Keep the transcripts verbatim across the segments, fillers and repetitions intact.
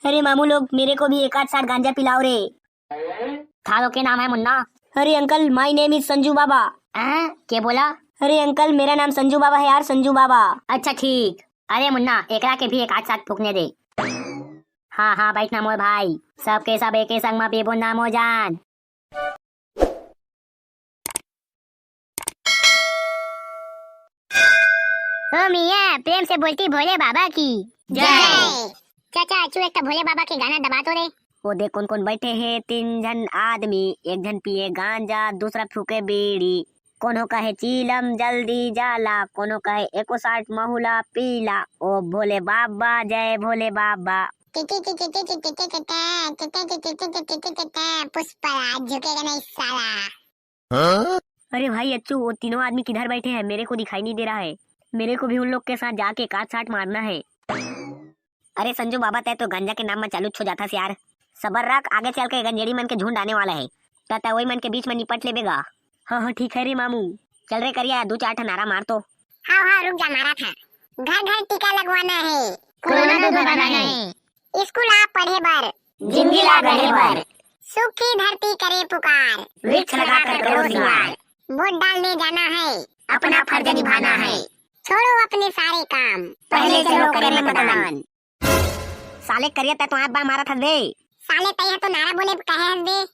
अरे मामू लोग, मेरे को भी एक आध साठ गांजा पिलाओ रे। थारो के नाम है मुन्ना? अरे uncle, my name is Sanju Baba. हैं? के बोला? अरे अंकल, मेरा नाम संजू बाबा है यार, संजू बाबा। अच्छा ठीक। अरे मुन्ना, एकरा के भी एक आध साठ फूकने दे। हाँ हाँ, बैठ ना मोर भाई, सबके सब एके संग म पीबो ना मोर जान। ओ मियाँ, प्रेम से बोलती भोले बाबा की जय। चाचा, अच्छू एक तो भोले बाबा के गाना दबा तो रे। ओ देख कोन कोन बैठे हे, तीन झन आदमी, एक झन पिए गांजा, दूसरा फूके बीड़ी, कोनो कहे चीलम जल्दी जाला, कोनो कहे एको साठ महुला पीला। ओ भोले बाबा, जय भोले बाबा। पुष्पराज झुकेगा नहीं साला। अरे भाई अच्छू, वो तीनों आदमी किधर बैठे हैं? मेरे को दिखाई नहीं दे रहा है। मेरे को भी उन लोग के साथ जाके एक आध साठ मारना है। अरे संजू बाबा, तय तो गांजा के नाम में चालू छो जाथस यार। सबर रख, आगे चल के गंजेड़ी मन के झुंड आने वाला है, त तय वही मन के बीच में निपट लेबेगा। हाँ हाँ, ठीक है रे मामू। चल रे करिया, दू चार ठन नारा मार तो। हाँ हाँ, रुक जा, मारा था। घर घर टीका लगवाना है, कोरोना दूर भगाना है। स्कूल आ पढ़े बर, जिंदगी ला गढ़े बर। सुखी धरती करे पुकार, वृक्ष लगा कर करो श्रृंगार। वोट डालने जाना है, अपना फर्ज निभाना है। छोड़ो अपने सारे काम, पहले चलो करें मतदान। साले करिया, तय तो आँख बाय मारत हस बे। साले तय तो नारा बोले कहे हस बे,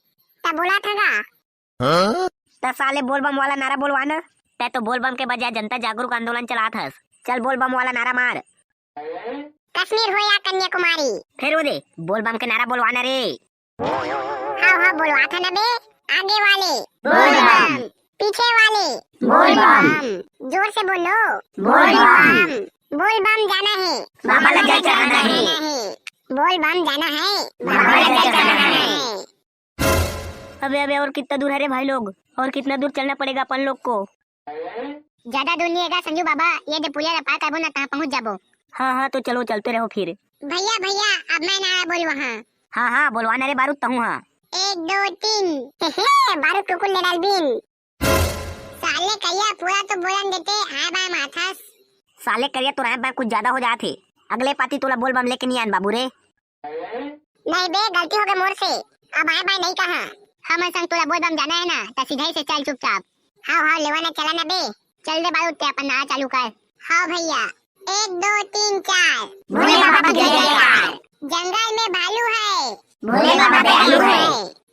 त बोला था गा। त साले बोलबम वाला नारा बोलवा ना। तय तो बोलबम के बजाय जनता जागरूक आंदोलन चलात हस। चल बोलबम वाला नारा मार। कश्मीर हो या कन्याकुमारी। फिर वो दे, बोलबम के नारा बोलवा ना रे। हाँ हाँ, बोलवा था ना बे। आगे वाले बोलबम। पीछे वाले बोलबम। जोर से बोलो। बोलबम। बोलबम जाना है, बाबा ला जल चढ़ाना है। बोलबम जाना है, बाबा ला जल चढ़ाना है। अबे अबे, और कितना दूर है रे भाई लोग, और कितना दूर चलना पड़ेगा अपन लोग को? ज्यादा दूर नहीं हैगा संजू बाबा, ये दे पुलिया ला पार करबो ना, तहाँ पहुँच जाबो। हाँ हाँ, तो चलो चलते रहो फिर। भैया भैया, अब मैं नारा बोलूँ हाँ। हाँ हाँ, बोलवा ना रे बारूद, तहूँ हाँ। एक दो तीन। हे हे, बारूद कुकुर ले डाल बिन। साले करिया, पूरा तो बोलन देते, आए बाय माथस। साले करिया, तोर आए बाय कुछ ज्यादा हो जात हे। अगले पाती तोला बोलबम लेके नहीं आन बाबू रे। नहीं बे, गलती हो गई मोर से, अब आए बाय नहीं कहा। हमन संग तोला बोलबम जाना है ना, त सीधा ही से चल चुपचाप। हाँ हाँ, लेवा ना चला ना बे। चल दे बारूद, ते अपन नारा चालू कर। हाँ भैया, एक दो तीन चार। भोले बाबा की जय जयकार। जंगल में भालू है, भोले बाबा दयालु है।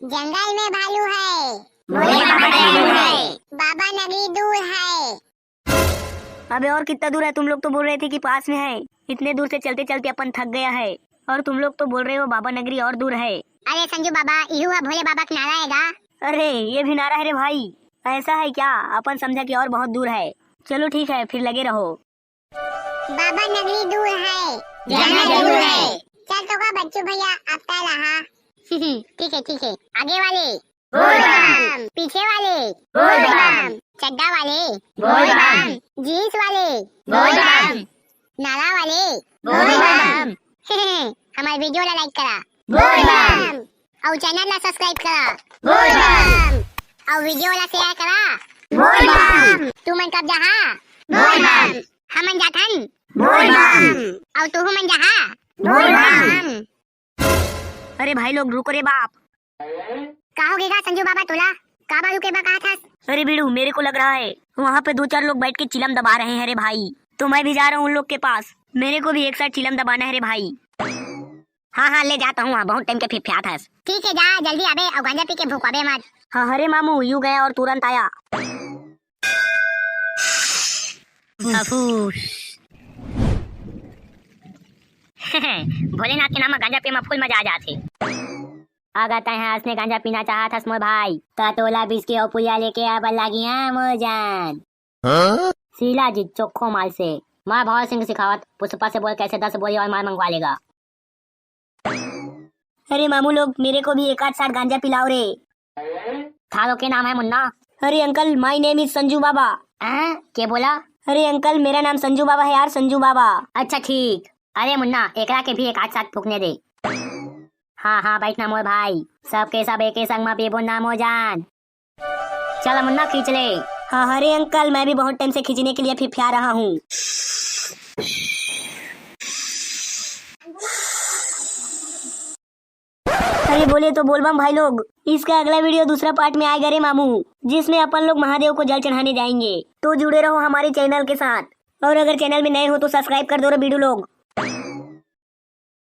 जंगल में भालू है, भोले बाबा दयालु है। बाबा नगरी दूर है। अबे और कितना दूर है? तुम लोग तो बोल रहे थे कि पास में है। इतने दूर से चलते चलते अपन थक गया है और तुम लोग तो बोल रहे हो बाबा नगरी और दूर है। अरे संजू बाबा, इहू है भोले बाबा का नारा है गा। अरे ये भी नारा है रे भाई, ऐसा है क्या? अपन समझा कि और बहुत दूर है। चलो ठीक है, फिर लगे रहो। बाबा नगरी दूर है, जाना जरूर है। चल तो का बच्चू भैया, अब तय ला हाँ। ठीक है ठीक है, आगे वाले बोलबम। पीछे वाले बोलबम। चड्डा वाले बोलबम। जींस वाले बोलबम। नाला वाले बोलबम। हमारे वीडियो ला लाइक करा बोलबम। और चैनल ला सब्सक्राइब करा बोलबम। और वीडियो ला शेयर करा बोलबम। तू मन कब जहा बोलबम। हमन जाथन बोलबम। और तू मन जहा बोलबम। अरे भाई लोग, रुको रे बाप। का हो गेगा संजू बाबा तोला? का बात रुके बा कहा था? अरे बीड़ू, मेरे को लग रहा है वहाँ पे दो चार लोग बैठ के चिलम दबा रहे हैं रे भाई, तो मैं भी जा रहा हूँ उन लोग के पास। मेरे को भी एक साथ चिलम दबाना है रे भाई। हाँ हाँ, ले जाता हूँ, वहाँ बहुत टाइम के फिफ्यात हस। ठीक है, जा जल्दी आबे और गांजा पी के भूखवाबे मत। हाँ, अरे मामू, यू गया और तुरंत आया। भोलेनाथ के नाम म गांजा पी म फुल मजा आ जाथे। अगर तैं ह असने गांजा पीना चाहत हस मोर भाई, त तोला बिस्की अउ पुड़िया लेके आबर लागी, हाँ मोर जान। हाँ? शीला जी चोखो माल से। मैं भवर सिंह सिखावत, पुष्पा से बोल कैसे दस बोरी और माल मंगवा लेगा। अरे मामू लोग, मेरे को भी एक आध साठ गांजा पिलाओ रे। थारो के नाम है मुन्ना? अरे uncle, my name is Sanju Baba. हैं? के बोला? अरे अंकल, मेरा नाम संजू बाबा है यार, संजू बाबा। अच्छा ठीक। अरे मुन्ना, एकरा के भी एक आध साथ फूकने दे। हाँ हाँ, बैठ ना मोर भाई, सबके सब एके संग म पीबो ना मोर जान। चल मुन्ना, खींच ले। हाँ, अरे अंकल, मैं भी बहुत टाइम से खींचने के लिए फिफिया रहा हूँ। अरे बोले तो बोलबम भाई लोग, इसका अगला वीडियो दूसरा पार्ट में आएगा रे मामू, जिसमें अपन लोग महादेव को जल चढ़ाने जाएंगे। तो जुड़े रहो हमारे चैनल के साथ, और अगर चैनल में नए हो तो सब्सक्राइब कर दो रे बीडू लोग।